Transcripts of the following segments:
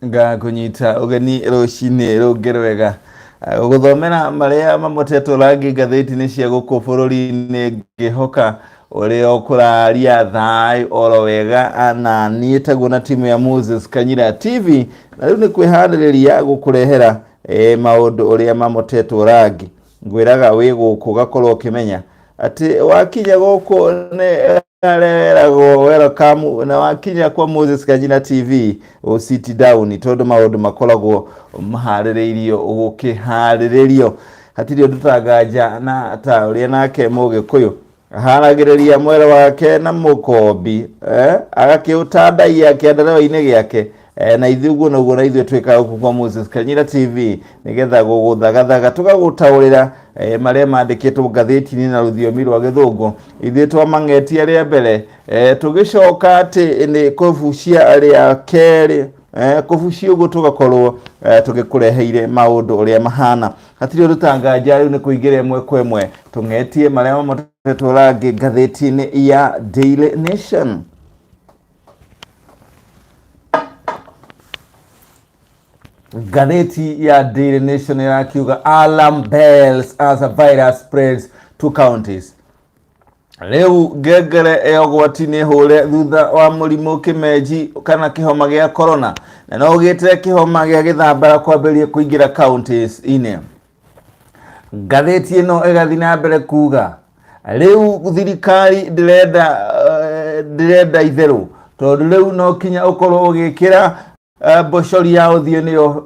Ngakũnyita ũgeni rũcinĩ rũngĩ rwega gũgũthomera marĩa mamotetwo rangi ngathĩti-inĩ cia gũkũ bũrũri-inĩ. Ngĩhoka ũrĩa ũkũraria thayũ oro wega, na niĩ taguo na timu ya Moses Kanyira TV, na rĩu nĩ kwĩharĩrĩria gũkũrehera maũndũ ũrĩa mamotetwo rangi. Ngwĩraga wĩ gũkũ ũgakorwo ũkĩmenya atĩ wakinya gũkũ nĩ areragwo welcome, na wakinya kwa Moses Kanyina TV ũ sit down, tondũ maũndũ makoragwo maharĩrĩirio gũkĩharĩrĩrio. Hatirĩ ũndũ tanganja na ta ũrĩa nake Mũgĩkũyũ aharagĩrĩria mwere wake na mũkombi, agakĩũtandaia kĩandarũa-inĩ gĩake, na ithuĩ ũguo noguo na ithuĩ twĩkaga gũkũ kwa Moses Kanyira TV, nĩgetha gũgũthagathaga tũgagũtaũrĩra marĩa mandĩkĩtwo ngathĩti-inĩ na rũthiomi rwa Gĩthũngũ. Ithuĩ twamang'etia rĩa mbere, tũgĩcoka atĩ nĩ kũbucia rĩa kerĩ, kũbucia ũguo tũgakorwo tũgĩkũreheire maũndũ ũrĩa mahana. Hatirĩ ũndũ ta nganja. Rĩu nĩ kũingĩra ĩmwe kwa ĩmwe tũng'etie marĩa mamotetwo rangi ngathĩti-inĩ ya Daily Nation. Ngathĩti ya Daily Nation ĩrakiuga, "Alarm bells as a virus spreads to counties." Rĩu ngengere ya ũgwati nĩ hũre thutha wa mũrimũ kĩmenji kana kĩhoma gĩa corona, na no ũgĩte kĩhoma gĩa gĩthambara, kwambĩrĩria kũingĩra counties-inĩ. Ngathĩti ĩno ĩgathiĩ na mbere kuga rĩu thirikari ndĩrenda itherũ, tondũ rĩu no kinya ũkorwo ũgĩkĩra mbocori ya ũthiũ, nĩyo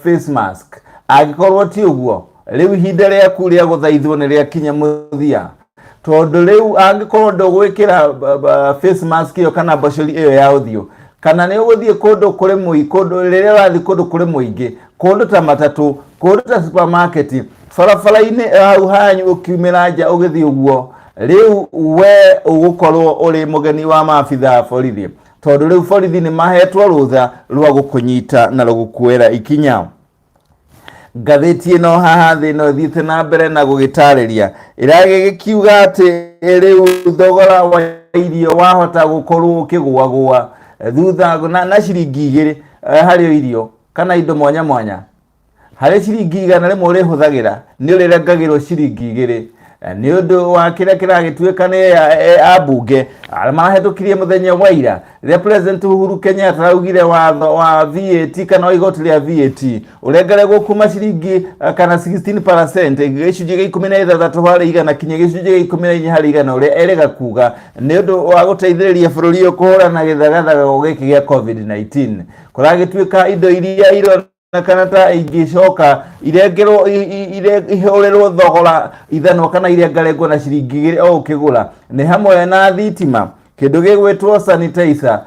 face mask. Angĩkorwo ti ũguo, rĩu ihinda rĩaku rĩa gũthaithwo nĩ rĩakinya mũthia, tondũ rĩu angĩkorwo ndũgwĩkĩra face mask ĩyo kana mbocori ĩyo ya ũthiũ, kana nĩ ũgũthiĩ kũndũ kũrĩ mũi kũndũ rĩrĩa ũrathiĩ kũndũ kũrĩ mũingĩ, kũndũ ta matatũ, kũndũ ta supermarket, barabara-inĩ hau hanyu, ũkiumĩra nja ũgĩthiĩ ũguo, rĩu we ũgũkorwo ũrĩ mũgeni wa maabitha a borithi, tondũ rĩu borithi nĩ mahetwo rũtha rwa gũkũnyita na rũgũkuoera ikinya. Ngathĩti ĩno haha thĩ no ĩthiĩte na mbere na gũgĩtarĩria, ĩragĩkiuga atĩ rĩu thogora wa irio wahota gũkorwo ũkĩgũagũa thutha na ciringi 2 harĩ irio kana indo mwanya mwanya. Harĩ ciringi 100 ũrĩhũthagĩra, nĩ ũrĩrengagĩrwo ciringi 2, nĩ ũndũ wa kĩrĩa kĩragĩtuĩka nĩ ambunge arĩa marahĩtũkirie mũthenya wa ira, rĩrĩa President Uhuru Kenyatta araugire watho wa VAT kana wa igoti rĩa VAT ũrengererwo kuma ciringi kana 16%, gĩcunjĩ gĩa 16 harĩ igana, kinya gĩcunjĩ gĩa 14 harĩ igana, ũrĩa erĩga kuga nĩ ũndũ wa gũteithĩrĩria bũrũri ũyũ kũhũrana na gĩthagathago gĩkĩ gĩa COVID-19. Kũragĩtuĩka indo iria ironekana ta ingĩcoka irengerwo ihũrĩrwo thogora ithanwa kana irengarengwo na ciringi 2 o ũkĩgũra, nĩ hamwe na thitima, kĩndũ gĩgwĩtwo sanitizer,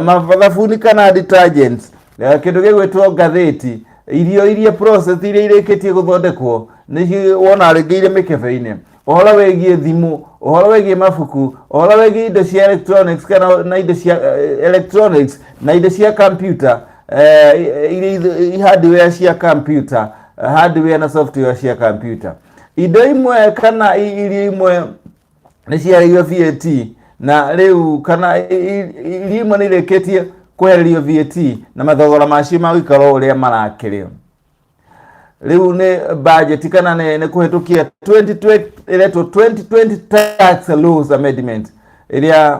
mathabuni kana detergents, kĩndũ gĩgwĩtwo ngathĩti, irio iria process, iria irĩkĩtie gũthondekwo, nĩcio wona rĩngĩ irĩ mĩkebe-inĩ, ũhoro wĩgiĩ thimũ, ũhoro wĩgiĩ mabuku, ũhoro wĩgiĩ indo cia electronics kana na indo cia electronics na indo cia computer, iria hardware cia computer, hardware na software cia computer. Indo imwe kana irio imwe nĩ ciarĩirio VAT na rĩu, kana irio imwe nĩ irĩkĩtie kwehererio VAT na mathogora macio magũikara o ũrĩa marakĩrĩ. Rĩu nĩ budget kana nĩ kũhetũkia 2020, ĩretwo 2020 Tax Laws Amendment, ĩrĩa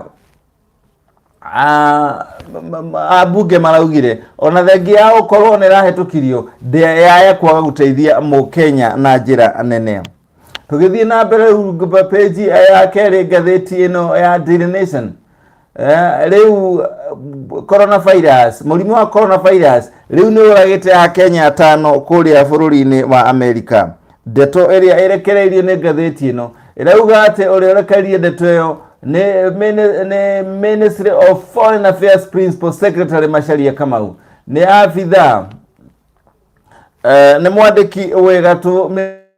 ambunge maraugire ona thengia ya gũkorwo nĩ ĩrahetũkirio, yaya kwaga gũteithia mũkenya na njĩra nene. Tũgĩthiĩ na mbere rĩu page ya kerĩ ngathĩti ĩno ya Daily Nation, rĩu coronavirus, mũrimũ wa coronavirus rĩu nĩ ũragĩte akenya atano kũrĩa bũrũri-inĩ wa Amerika. Ndeto ĩrĩa ĩrekereirio nĩ ngathĩti ĩno ĩrauga atĩ ũrĩa ũrekereirie ndeto ĩyo nĩ Ministry of Foreign Affairs Principal Secretary Macharia Kamau, nĩ abithaa, nĩ mwandĩki wĩ gatũ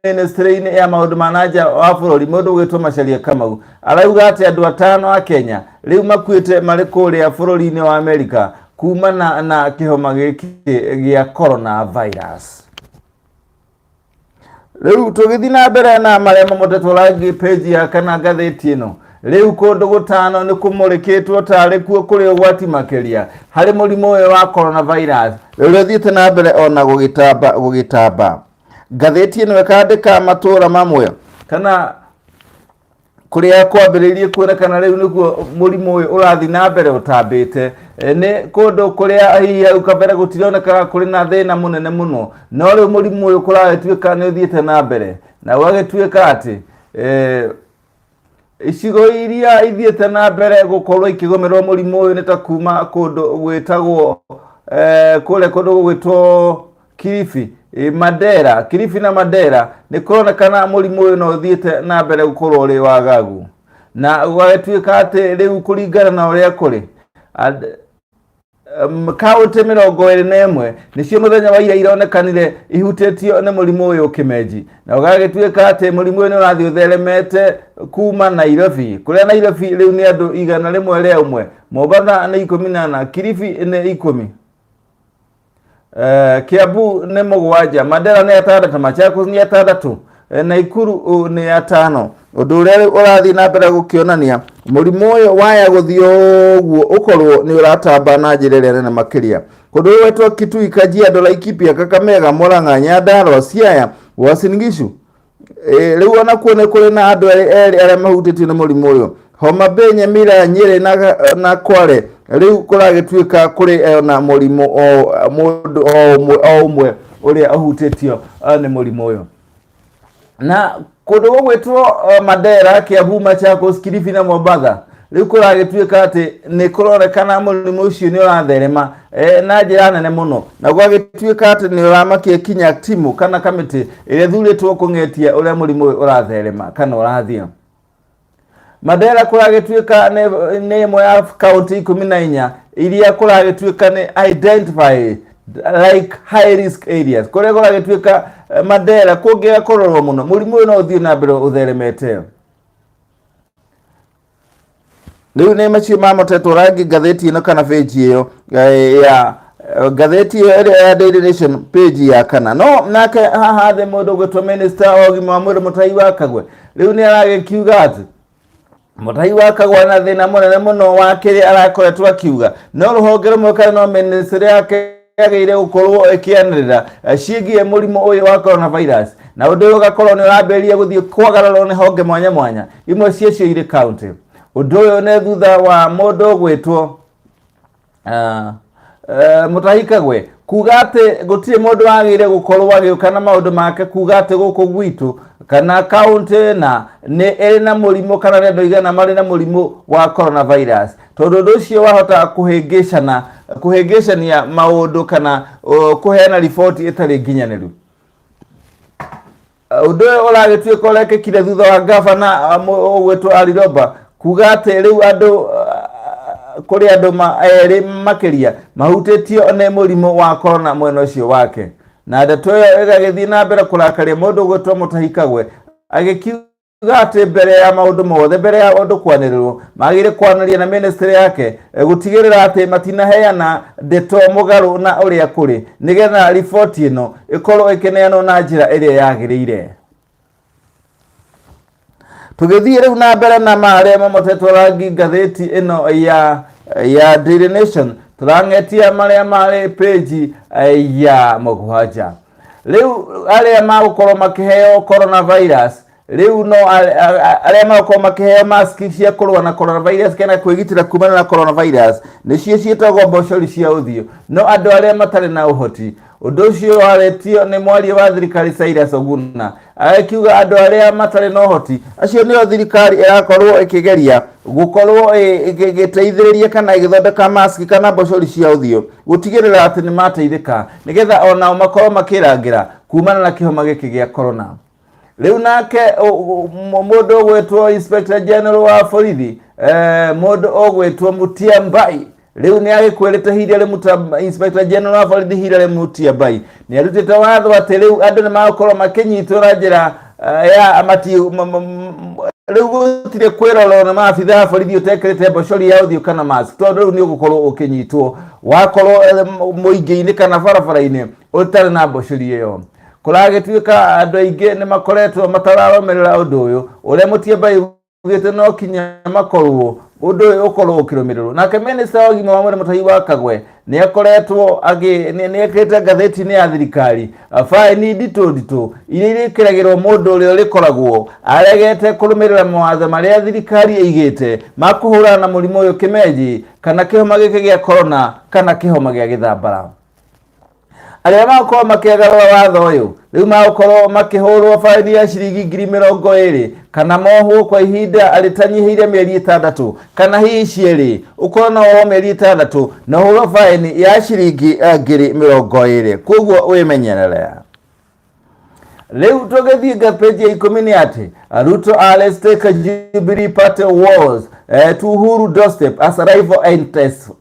ministry-inĩ ya maũndũ ma nanja wa bũrũri, mũndũ ũgwĩtwo Macharia Kamau, arauga atĩ andũ atano a Kenya rĩu makuĩte marĩ kũrĩa bũrũri-inĩ wa Amerika kumana na kĩhoma gĩkĩ gĩa coronavirus. Rĩu tũgĩthiĩ na mbere na marĩa mamotetwo rangi page ya kana ngathĩti ĩno Rĩu kũndũ gũtano nĩ kũmũrĩkĩtwo tarĩ kuo kũrĩ ũgwati makĩria harĩ mũrimũ ũyũ wa coronavirus ũrĩa ũthiĩte na mbere ona gũgĩtamba gũgĩtamba. Ngathĩti ĩno ĩkandĩka matũra mamwe kana kũrĩa kwambĩrĩirie kuonekana rĩu nĩguo mũrimũ ũyũ ũrathiĩ na mbere ũtambĩte. Nĩ kũndũ kũrĩa hihi hau kabere gũtironekaga kũrĩ na thĩna mũnene mũno, no rĩu mũrimũ ũyũ kũragĩtuĩka nĩ ũthiĩte na mbere na gũgagĩtuĩka atĩ icigo iria ithiĩte na mbere gũkorwo ikĩgũmĩrwo mũrimũ ũyũ nĩ ta kuma kũndũ gwĩtagwo kũrĩa kũndũ gũgwĩtwo Kilifi, Mandera, Kilifi na Mandera nĩ kũronekana mũrimũ ũyũ no ũthiĩte na mbere gũkorwo ũrĩ wagagu, na gũgagĩtuĩka atĩ rĩu kũringana na ũrĩa kũrĩ kaũntĩ 21 nĩcio mũthenya wa ira ironekanire ihutĩtio nĩ mũrimũ ũyũ kĩmenji, na ũgagĩtuĩka atĩ mũrimũ ũyũ nĩ ũrathiĩ ũtheremete kuma Nairobi, kũrĩa Nairobi rĩu nĩ andũ 101, Mombatha nĩ 14, Kilifi nĩ 10, Kiambu nĩ 7, Mandera nĩ 6, Machakos nĩ 6, Naikuru nĩ 5. Ũndũ ũrĩa rĩu ũrathiĩ na mbere gũkĩonania mũrimũ ũyũ waya gũthiĩ ũguo ũkorwo nĩ ũratamba na njĩra ĩrĩa nene makĩria. Kũndũ gwĩtwo Kitui, Kajiado, Laikipia, Kakamega, Murang'a, Nyandarua, Siaya, Uasin Gishu. Rĩu onakuo nĩ kũrĩ na andũ erĩ arĩa mahutĩtio nĩ mũrimũ ũyũ. Homa Bay, Nyamira, Nyĩrĩ na Kwale rĩu kũragĩtuĩka kũrĩ ona mũrimũ o mũndũ o ũmwe o ũmwe ũrĩa ũhutĩtio nĩ mũrimũ ũyũ. Na kũndũ gũgwĩtwo Mandera, Kiambu, Machakos, Kilifi na Mombatha rĩu kũragĩtuĩka atĩ nĩ kũronekana mũrimũ ũcio nĩ ũratherema na njĩra nene mũno, na gwagĩtuĩka atĩ nĩ ũramakia kinya timu kana kamĩtĩ ĩrĩa ĩthurĩtwo kũng'etia ũrĩa mũrimũ ũyũ ũratherema kana ũrathiĩ. Mandera kũragĩtuĩka nĩ ĩmwe ya kaũntĩ 14 iria kũragĩtuĩka nĩ identify like high risk areas, kũrĩa kũragĩtuĩka Mandera kũngĩaga kũrorwo mũno mũrimũ ũyũ no ũthiĩ na mbere ũtheremete. Rĩu nĩ macio mamotetwo rangi ngathĩti ĩno kana page ĩyo ya ngathĩti ĩyo ĩrĩa ya Daily Nation page ya kana. No nake haha thĩ mũndũ ũgwĩtwo minister wa ũgima wa mwĩrĩ Mutahi wa Kagwe rĩu nĩ aragĩkiuga atĩ Mutahi wa Kagwe na thĩna mũnene mũno wa kĩrĩa arakoretwo akiuga, no rũhonge rũmwe kana no ministry yake yagĩrĩire gũkorwo ĩkĩanĩrĩra ciĩgiĩ mũrimũ ũyũ wa coronavirus, na ũndũ ũyũ ũgakorwo nĩ ũrambĩrĩria gũthiĩ kwagararwo nĩ honge mwanya mwanya, imwe ciacio irĩ county. Ũndũ ũyũ nĩ thutha wa mũndũ ũgwĩtwo Mutahi Kagwe kuga atĩ gũtirĩ mũndũ wagĩrĩire gũkorwo agĩũka na maũndũ make kuga atĩ gũkũ gwitũ kana kaũntĩ na nĩ ĩrĩ na mũrimũ kana nĩ andũ aigana marĩ na mũrimũ wa coronavirus, tondũ ũndũ ũcio wahota kũhĩngĩcania maũndũ kana kũheana riboti ĩtarĩ nginyanĩru. Ũndũ ũyũ ũragĩtuĩka ũrekĩkire thutha wa gavana ũgwĩtwo Ali Roba kuga atĩ rĩu andũ kũrĩ andũ erĩ makĩria mahutĩtio nĩ mũrimũ wa corona mwena ũcio wake, na ndeto ĩyo ĩgagĩthiĩ na mbere kũrakaria mũndũ ũgwĩtwo Mutahi Kagwe agĩkiuga atĩ mbere ya maũndũ mothe, mbere ya ũndũ kwanĩrĩrwo, magĩrĩire kwanĩria na ministry yake gũtigĩrĩra atĩ matinaheana ndeto mũgarũ na ũrĩa kũrĩ, nĩgetha riboti ĩno ĩkorwo ĩkĩneanwo na njĩra ĩrĩa yagĩrĩire. Tũgĩthiĩ rĩu na mbere na marĩa mamotetwo rangi ngathĩti ĩno ya Daily Nation, tũrang'etia marĩa marĩ page ya 7. Rĩu arĩa magũkorwo makĩheo coronavirus, rĩu no arĩa magũkorwo makĩheo mask cia kũrũa na coronavirus kana kwĩgitĩra kumana na coronavirus nĩcio ciĩtagwo mbocori cia ũthiũ, no andũ arĩa matarĩ na ũhoti. Ũndũ ũcio waretio nĩ mwaria wa thirikari Cyrus Oguna, agĩkiuga andũ arĩa matarĩ na ũhoti acio nĩo thirikari ĩrakorwo ĩkĩgeria gũkorwo ĩgĩteithĩrĩria kana ĩgĩthondeka mask kana mbocori cia ũthiũ gũtigĩrĩra atĩ nĩ mateithĩka nĩgetha onao makorwo makĩrangĩra kumana na kĩhoma gĩkĩ gĩa corona. Rĩu nake mũndũ ũgwĩtwo Inspector General wa borithi, mũndũ ũgwĩtwo Mutyambai rĩu nĩ agĩkwĩrĩte Hilary Inspector General wa borithi Hilary Mutyambai nĩ arutĩte watho atĩ rĩu andũ nĩ magũkorwo makĩnyitwo na njĩra ya mati rĩu gũtirĩ kwĩrorwo nĩ maabitha a borithi ũtekĩrĩte mbocori ya ũthiũ kana mask, tondũ rĩu nĩ ũgũkorwo ũkĩnyitwo wakorwo mũingĩ-inĩ kana barabara-inĩ ũtarĩ na mbocori ĩyo. Kũragĩtuĩka andũ aingĩ nĩ makoretwo matararũmĩrĩra ũndũ ũyũ ũrĩa Mutyambai Ugĩte no kinya makorwo ũndũ ũyũ ũkorwo ũkĩrũmĩrĩrwo. Nake minista wa ũgima wa mwĩrĩ Mutahi wa Kagwe nĩ akoretwo nĩ ekĩrĩte ngathĩti-inĩ ya thirikari baĩni nditũ nditũ iria irĩkĩragĩrwo mũndũ ũrĩa ũrĩkoragwo aregete kũrũmĩrĩra mawatho marĩa thirikari ĩigĩte ma kũhũrana na mũrimũ ũyũ kĩmenji kana kĩhoma gĩkĩ gĩa korona kana kĩhoma gĩa gĩthambara. Arĩa magũkorwo makĩagarũra watho ũyũ rĩu magũkorwo makĩhũrwo baĩni ya ciringi 20,000 kana mohwo kwa ihinda rĩtanyihĩire mĩeri 6 kana hihi cierĩ, ũkorwo no wohwo mĩeri 6 na ũhũrwo baĩni ya ciringi 20,000. Koguo wĩmenyerere. Rĩu tũgĩthiĩ nga page ya 10 nĩ atĩ Ruto arrest Jubilee Party wars to Uhuru doorstep as rival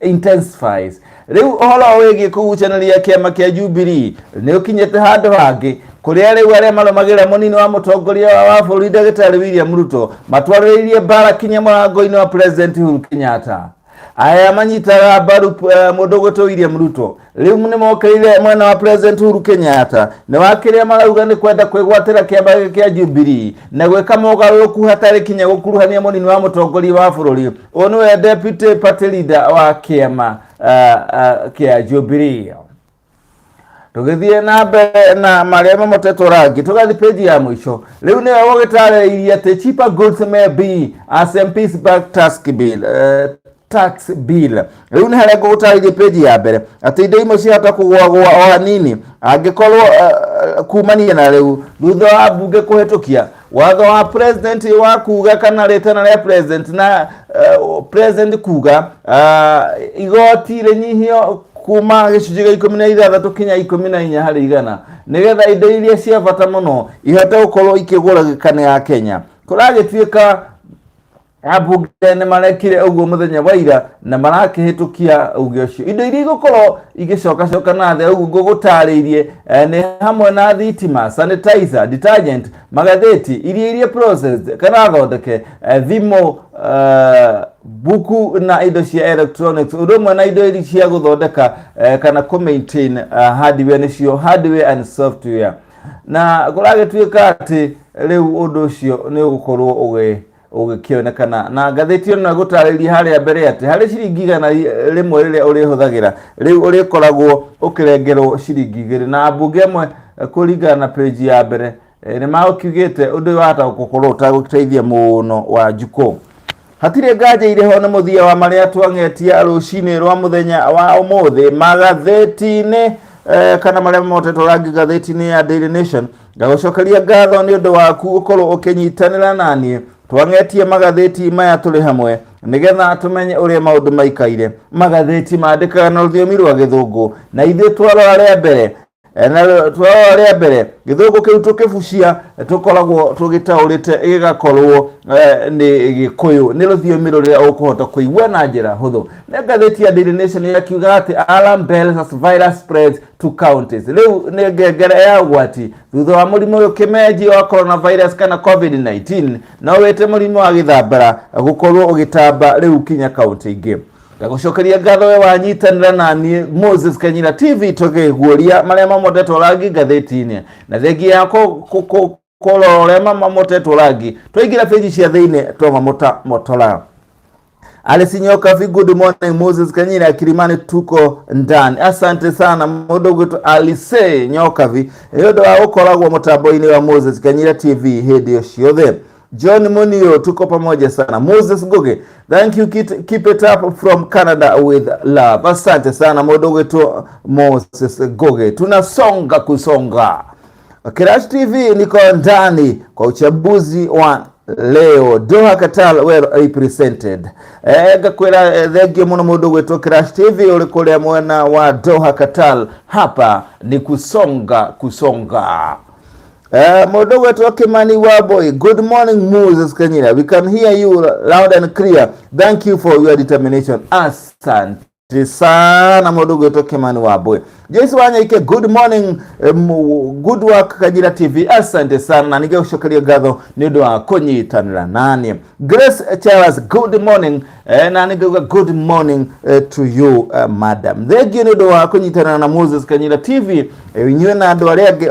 intensifies. Rĩu ũhoro wĩgiĩ kũgucanĩria kĩama kĩa Jubilee nĩ ũkinyĩte handũ hangĩ kũrĩa rĩu arĩa marũmagĩrĩra mũnini wa mũtongoria wa bũrũri ndagĩtarĩ William Ruto matwarĩrĩirie mbara kinya mũrango-inĩ wa President Uhuru Kenyatta. Aya manyitaga mbaru mũndũ ũgwĩtwo William Ruto rĩu nĩ mokĩrĩire mwena wa President Uhuru Kenyatta nĩ wa kĩrĩa marauga nĩ kwenda kwĩgwatĩra kĩama gĩkĩ kĩa Jubilee na gwĩka mogarũrũku hatarĩ kinya gũkuruhania mũnini wa mũtongoria wa bũrũri ũyũ nĩwe deputy party leader wa kĩama kĩa Jubilee. Tũgĩthiĩ na mbere na marĩa mamotetwo rangi tũgathiĩ page ya mũico rĩu nĩwe ũgĩtarĩirie atĩ cheaper goods may be as MPs back tax bill, tax bill. Rĩu nĩ harĩa ngũgũtarĩria page ya mbere atĩ indo imwe ciahota kũgũagũa o hanini angĩkorwo kumania na rĩu thutha wa mbunge kũhetũkia watho wa president wa kuga kana rĩtana rĩa president na president kuga igoti rĩnyihio kuma gĩcunjĩ gĩa 16 kinya 14 harĩ igana nĩgetha indo iria cia bata mũno ihote gũkorwo ikĩgũragĩka nĩ Akenya. Kũragĩtuĩka ambunge nĩ marekire ũguo mũthenya wa ira na marakĩhĩtũkia uge ũcio. Indo iria igũkorwo igĩcokacoka na thĩ ũguo ngũgũtarĩirie nĩ hamwe na thitima, sanitizer, detergent, magathĩti, irio iria processed kana thondeke, thimũ, buku na indo cia electronics, ũndũ ũmwe na indo iria cia gũthondeka kana kũ maintain hardware, nĩcio hardware and software. Na kũragĩtuĩka atĩ rĩu ũndũ ũcio nĩ ũgũkorwo ũgĩkĩonekana na ngathĩti ĩno ĩgũtarĩria harĩa mbere atĩ harĩ ciringi 100 rĩrĩa ũrĩhũthagĩra rĩu ũrĩkoragwo ũkĩrengerwo ciringi 2. Na ambunge amwe kũringana na page ya mbere nĩ makiugĩte ũndũ ũyũ wahota gũkorwo ũtagũteithia mũno wa njukũ. Hatirĩ nganja irĩ ho nĩ mũthia wa marĩa twang'etia rũcinĩ rwa mũthenya wa ũmũthĩ magathĩti-inĩ kana marĩa mamotetwo rangi ngathĩti-inĩ ya Daily Nation. Ngagũcokeria ngatho nĩ ũndũ waku gũkorwo ũkĩnyitanĩra naniĩ twang'etie magathĩti maya tũrĩ hamwe nĩgetha tũmenye ũrĩa maũndũ maikaire. Magathĩti mandĩkaga na rũthiomi rwa gĩthũngũ na ithuĩ twarora rĩa mbere na twarora rĩa mbere gĩthũngũ kĩu tũkĩbucia tũkoragwo tũgĩtaũrĩte gĩgakorwo nĩ gĩkũyũ, nĩ rũthiomi rũrĩa ũkũhota kũigua na njĩra hũthũ. Nĩ ngathĩti ya Daily Nation yakiuga atĩ alarm bells as virus spreads to counties. Rĩu nĩ ngengere ya ũgwati thutha wa mũrimũ ũyũ kĩmenji wa coronavirus kana COVID-19 no wĩte mũrimũ wa gĩthambara gũkorwo ũgĩtamba rĩu kinya kaunti ingĩ. Ngagũcokeria ngatho we wanyitanĩra na niĩ Moses Kanyira TV tũkĩguũria marĩa mamotetwo rangi ngathĩti-inĩ na thengia ya kũrora ũrĩa mamotetwo rangi twaingĩra peji cia thĩinĩ twamamota motora. Alice Nyokabi, good morning Moses Kanyira, Kilimani tuko ndani. Asante sana mũndũ ũgwĩtwo Alice Nyokabi nĩ ũndũ wa gũkoragwo mũtambo-inĩ wa Moses Kanyira TV hĩndĩ ciothe. John Munio, tuko pamoja sana. Moses Ngugi, thank you, keep it up from Canada with love. Asante sana mũndũ ũgwĩtwo Moses Ngugi, tunasonga kusonga. Kirash TV niko ndani kwa uchambuzi wa leo. Doha Qatar well represented. Ngakwira thengio muno mũndũ ũgwĩtwo Kirash TV ũrĩ kũrĩa mwena wa Doha Qatar. Hapa ni kusonga kusonga. Mũndũ ũgwĩtwo Kimani Wambui, good morning Moses Kanyira, we can hear you loud and clear, thank you for your determination. Asante sana mũndũ ũgwĩtwo Kimani Wambui. Joyce Wanyaike, good morning, good work Kanyira TV, asante sana na ningĩgũcokeria ngatho nĩ ũndũ wa kũnyitanĩra naniĩ. Grace Charles, good morning, na ningĩuga good morning to you madam. Thengiũ nĩ ũndũ wa kũnyitanĩra na Moses Kanyira TV, inyuĩ na andũ arĩa angĩ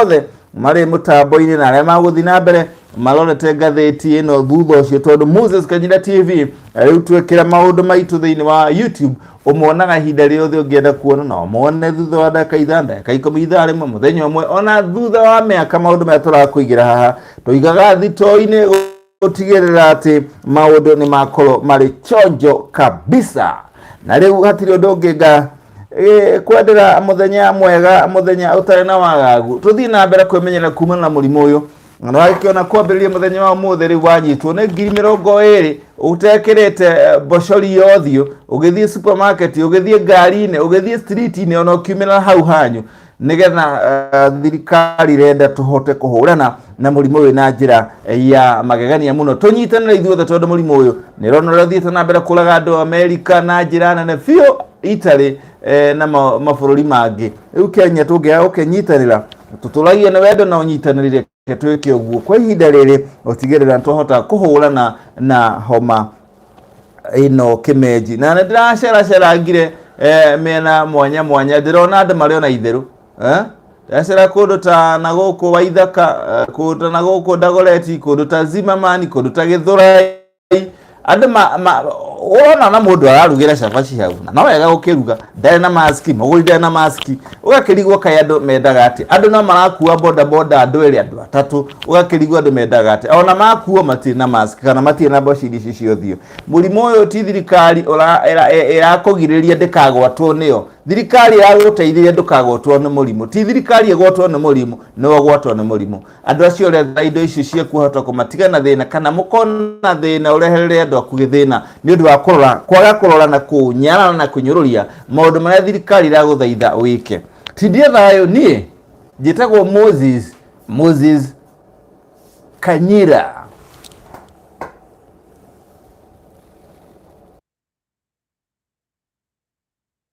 othe marĩ mũtambo-inĩ na arĩa magũthiĩ na mbere Marorete ngathĩti ĩno thutha ũcio, tondũ Moses Kanyira TV rĩu twekĩra maũndũ maitũ thĩinĩ wa YouTube, ũmonaga ihinda rĩothe ũngĩenda kuona, no mone thutha wa ndagĩka 5, ndagĩka 10, ithaa rĩmwe, mũthenya ũmwe, ona thutha wa mĩaka. Maũndũ maya tũrakũigĩra haha tũigaga thitoo-inĩ gũtigĩrĩra atĩ maũndũ nĩ makorwo marĩ chonjo kabisa. Na rĩu hatirĩ ũndũ ũngĩ nga kwendera mũthenya mwega, mũthenya ũtarĩ na wagagu. Tũthiĩ na mbere kwĩmenyerera kumana na mũrimũ ũyũ. Na nĩwagĩkĩona kwambĩrĩria mũthenya wa ũmũthĩ rĩu wanyitwo nĩ 20,000 ũtekĩrĩte mbocori ya ũthiũ, ũgĩthiĩ supermarket, ũgĩthiĩ ngari-inĩ, ũgĩthiĩ street-inĩ, ona ũkiumĩra hau hanyu, nĩgetha thirikari irenda tũhote kũhũrana na mũrimũ ũyũ na njĩra ya magegania mũno. Tũnyitanĩre ithuothe, tondũ mũrimũ ũyũ nĩ ũrona ũrĩa ũthiĩte na mbere kũraga andũ Amerika na njĩra nene biũ, Italy na mabũrũri mangĩ. Rĩu Kenya tũngĩaga gũkĩnyitanĩra, tũtũragie na wendo na ũnyitanĩri, reke twĩke ũguo kwa ihinda rĩrĩ gũtigĩrĩra twahota kũhũrana na homa ĩno kĩmenji. Na nĩ ndĩraceracerangire mĩena mwanya mwanya, ndĩrona andũ marĩ ona itherũ, eh? Ndĩracera kũndũ ta na gũkũ Waithaka, kũndũ ta na gũkũ Dagoretti, kũndũ ta Zimmerman, kũndũ ta Gĩthũrai, andũ ma ũrona na mũndũ ararugĩra cabaci hau, na no wega gũkĩruga, ndarĩ na maski, mũgũri ndarĩ na maski. Ũgakĩrigwo kaĩ andũ mendaga atĩ andũ no marakua boda boda, andũ erĩ, andũ atatũ, ũgakĩrigwo andũ mendaga atĩ ona makuo matirĩ na maski kana matirĩ na mbociri ici cia ũthiũ. Mũrimũ ũyũ ti thirikari ĩrakũgirĩrĩria ndĩkagwatwo nĩyo. Thirikari ĩragũteithĩrĩria ndũkagwatwo nĩ mũrimũ. Ti thirikari ĩgwatwo nĩ mũrimũ, nĩwe ũgwatwo nĩ mũrimũ. Andũ acio ũretha indo icio ciaku hota kũmatiga na thĩna, kana mũkona thĩna ũreherere andũ aku gĩthĩna nĩ ũndũ wa kũrora, kwaga kũrora na kũnyarara na kũnyũrũria maũndũ marĩa thirikari ĩragũthaitha wĩke. Tindia thayũ. Niĩ njĩtagwo Moses Kanyira.